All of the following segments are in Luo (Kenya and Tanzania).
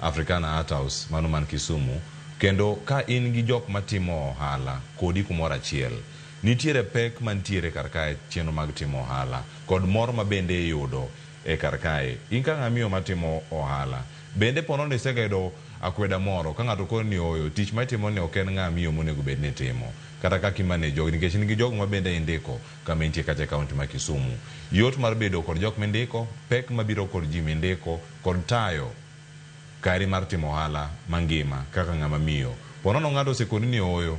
Africana Art House mano man Kisumu kendo ka in gi jok matimo ohala kodi kumoro achiel nitiere pek mantiere kar kae chenro mag timo ohala kod mor ma bende iyudo e kar kae in ka ng'ama miyo matimo ohala bende ponono isegayudo akweda moro ka ng'ato koni ni oyo tich ma itimo ni ok en ng'ama miyo monego bed ni timo kata kaka imanage jogi nikech in gi jogo ma bende indiko kama intie kacha e kaunti ma Kisumu. Yot mar bedo kod jok mindiko, pek mabiro kod ji mindiko kod tayo kari mar timo ohala mangima kaka ng'ama miyo. Ponono ng'ato osekoni ni ooyo,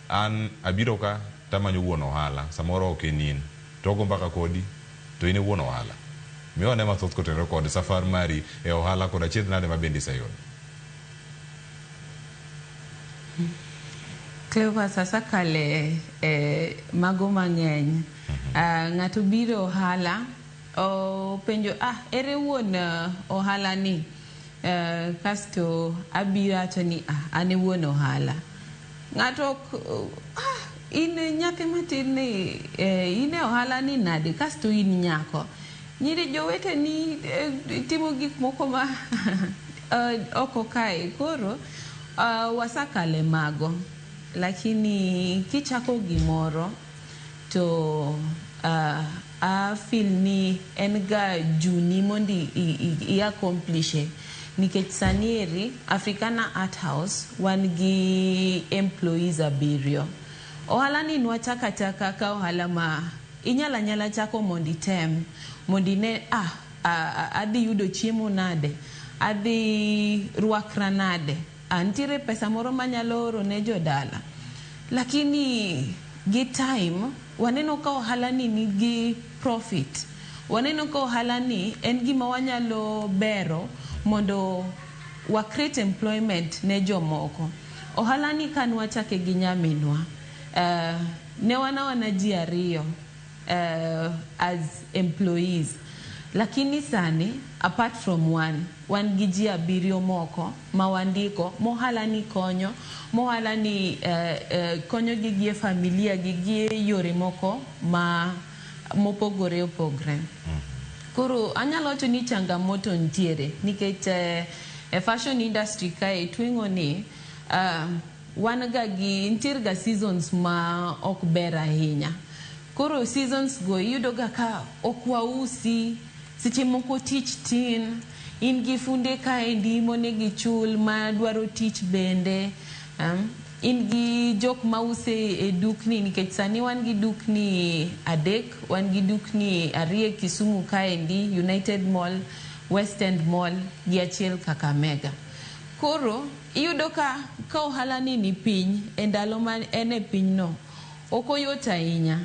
an abiro ka tamanyo wuon ohala, samoro ok en in, to ogo mbaka kodi to in e wuon ohala. Miwa ane mathoth kotenore kod safar mari e ohala kod achiedh nade ma bende iseyudo. Cleophas asekale e mago mang'eny. Ng'ato biro ohala openjo ah ere wuon ohala ni? Kasto abiro awacho ni ah an e wuon ohala. Ng'ato ok ah in nyathi matin ni in e ohala ni nade kasto in nyako. Nyiri joweteni timo gik moko ma oko kae koro wasekale mago lakini kichako gimoro to a feel ni en ga juni mondo i accomplish e nikech sani eri Africana Art House wan gi employees abiriyo. Ohala ni nwachako achaka ka ohala ma inyalo anyala chako mondo item mondo ine ah adhi yudo chiemo nade, adhi rwakra nade, nitiere pesa moro manyalo oro ne jodala. Lakini gi time waneno ka ohala ni nigi profit. Waneno ka ohala ni en gima wanyalo bero mondo wa create employment ne jomoko. Ohala ni ka nwachake gi nyaminwa, ne wan awana ji ariyo as employees. Lakini sani apart from one, wan gi ji abiriyo moko ma wandiko mohala ni konyo, mohala ni konyo gi gi e familia gi gi e yore moko ma mopogore opogre. Koro anyalo wacho ni changamoto nitiere nikech e fashion industry kae tweng'o ni wan ga gi nitiere ga seasons ma ok ber ahinya. Koro seasons go iyudo ga ka ok wausi, seche moko tich tin, in gi funde kaendi monego ichul madwaro tich bende. In gi jok mause e dukni nikech sani wan gi dukni adek, wan gi dukni ariyo e Kisumu kaendi, United Mall, West End Mall gi achiel Kakamega. Koro iyudo ka ka ohala ni ni piny e ndalo ma en e piny no, ok oyot ahinya.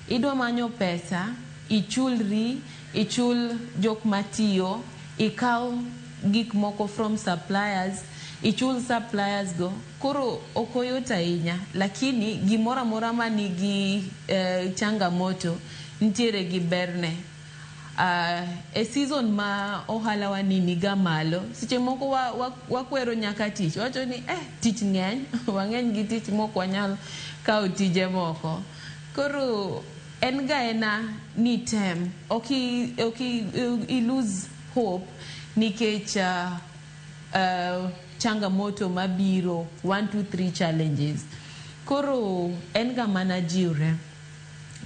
Idwa manyo pesa, ichulri, ichul jok matiyo, ikaw gik moko from suppliers, ichul suppliers go. Koro ok oyot ahinya, lakini gimoro amora manigi changamoto nitiere gi berne. E season ma ohala wa ni niga malo, seche moko wakwero nyaka tich. Wawacho ni tich ng'eny, wang'eny gi tich mok wanyal kawo tije moko. Koro en ga ena ni tem, ok i lose hope nikech changamoto mabiro 1 2 3 challenges. Koro en ga mana jiwre.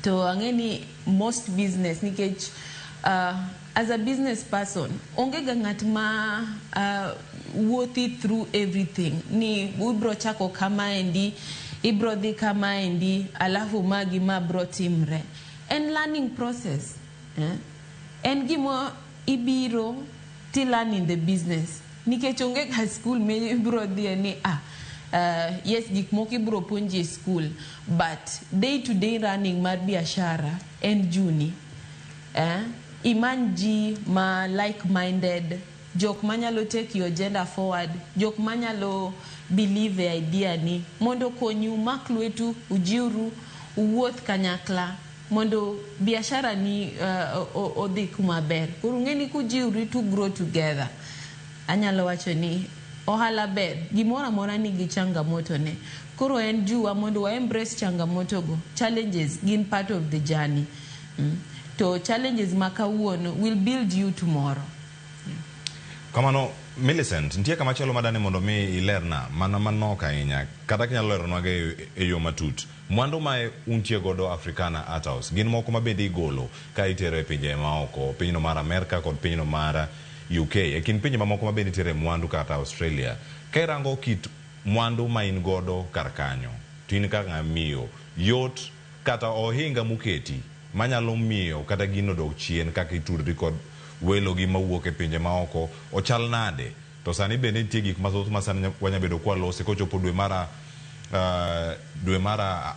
To ang'e ni most business nikech as a business person onge ga ng'at ma wuothi through everything ni ibro chako kamaendi, ibro dhi kamaendi, alafu ma gi ma bro timre. En learning process. En gima ibiro ti learn in the business. Nikech onge ga school mi ibro dhiye ni yes gik moko ibro puonji e school but day to day running mar biashara en juni. Imany ji ma like minded, jok manyalo take your agenda forward, jok manyalo believe e idea ni mondo okonyu umak lwetu, ujiwru, uwuoth kanyakla mondo biashara ni odhi kuma ber. Koro ung'e ni kujiwri to grow together. Anyalo wacho ni ohala ber, gimoro amora nigi changamoto ne. Koro en juwa mondo wa embrace changamoto go. Challenges gin part of the journey. To challenges ma kawuono will build you tomorrow. Kamano Millicent, nitie kama chielo madani mondo mi ilerna mana manok ahinya kata kinyalo leronwago e yo matut. Mwandu ma untie godo Africana Art House gin moko ma bende igolo ka itero e pinje maoko, pinyno mar Amerka kod pinyno mar UK. E kind pinje mamoko ma bende itere mwandu kata Australia. Ka irango kit mwandu ma in godo kar kanyo, to in kaka ng'ama miyo, yot kata ohinga moketi manyalo miyo kata gino dok chien kaka itudri kod welo gi mawuok e pinje maoko ochal nade to sani bende nitie gik mathoth ma sani wanya bedo kwalose kochopo dwe mar 9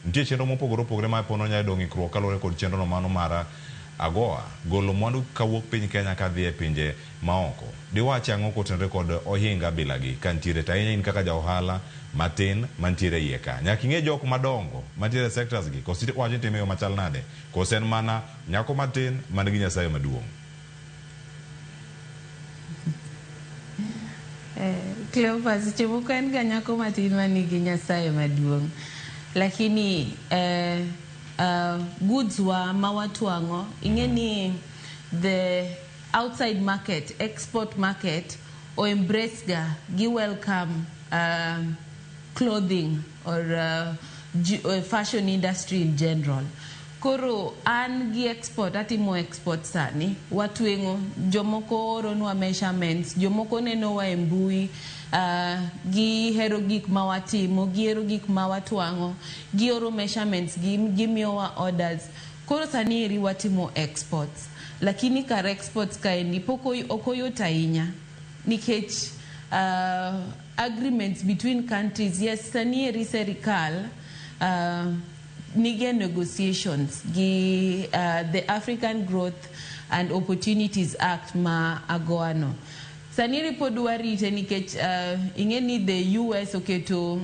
nitie chenro mopogore opogore ma pono nyalo yudo ng'ikruok kaluwore kod chenro no mano mar AGOA golo mwandu kawuok piny Kenya kadhi e pinje maoko diwachi ang'o kotenore kod ohinga bilagi ka nitiere to ahinya in kaka ja ohala matin mantiere iye ka nyaka ing'e jok madongo mantiere e sectors gi koso iwacho ni itime e yo machal nade koso en mana nyako matin man gi Nyasaye maduong'. Cleophas, seche moko en ga nyako matin manigi Nyasaye maduong'. Lakini goods wa ma watwang'o, ing'e ni the outside market, export market, o embrace ga, gi welcome clothing or fashion industry in general. Koro an gi export, atimo export sani, watweng'o, jomoko oronwa measurements, jomoko nenowa e mbui, gihero gik ma watimo, gihero gik ma watwang'o, gioro measurements, gimiyowa orders. Koro sani eri watimo exports. Lakini kar exports kaendi pok ok oyot ahinya nikech agreements between countries, yes, sani eri serikal nige negotiations gi the African Growth and Opportunities Act ma AGOA no. Sani eri pod warite nikech ing'e ni the US oketo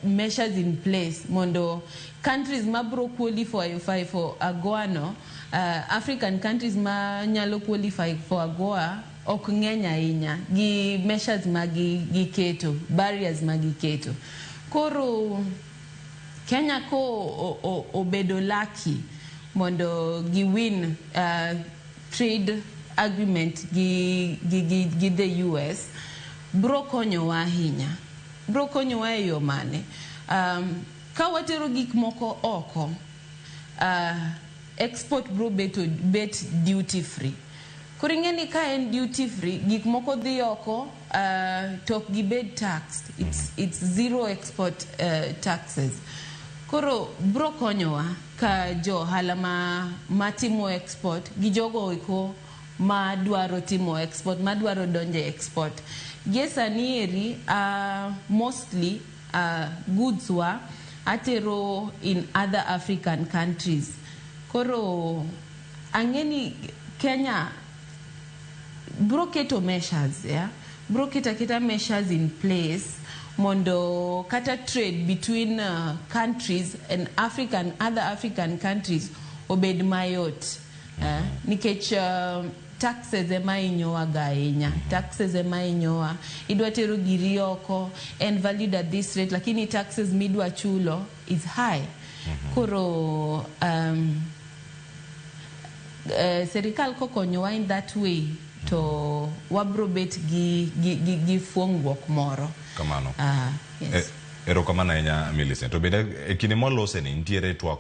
measures in place mondo countries mabro qualify for AGOA no, African countries ma nyalo qualify for AGOA ok ng'eny ahinya gi measures ma giketo, barriers ma giketo. Koro Kenya ko obedo lucky mondo gi win trade agreement gi the US, bro konyowa ahinya. Bro konyowa e yo mane? Ka watero gik moko oko, export bro bet duty free. Koro ing'e ni ka en duty free, gik moko dhi oko to ok gibed taxed. It's zero export taxes. Koro bro konyowa ka jo ohala ma matimo export gi jogo eko ma dwaro timo export, ma dwaro donjo e export. Gie sani eri, mostly goods wa atero in other African countries. Koro ang'e ni Kenya bro keto measures, yeah? Bro keto aketa measures in place mondo kata trade between countries and African other African countries obed mayot. Nikech taxes ema hinyowa ga ahinya, taxes ema hinyowa. Idwa tero giri oko en valued at this rate, lakini taxes midwa chulo is high. Koro serikal kokonyowa in that way to wabro bet gi fuongruok moro. Kamano. Yes. Erokamano ahinya, Millicent. To bende e kinde mwalose ni nitiere twak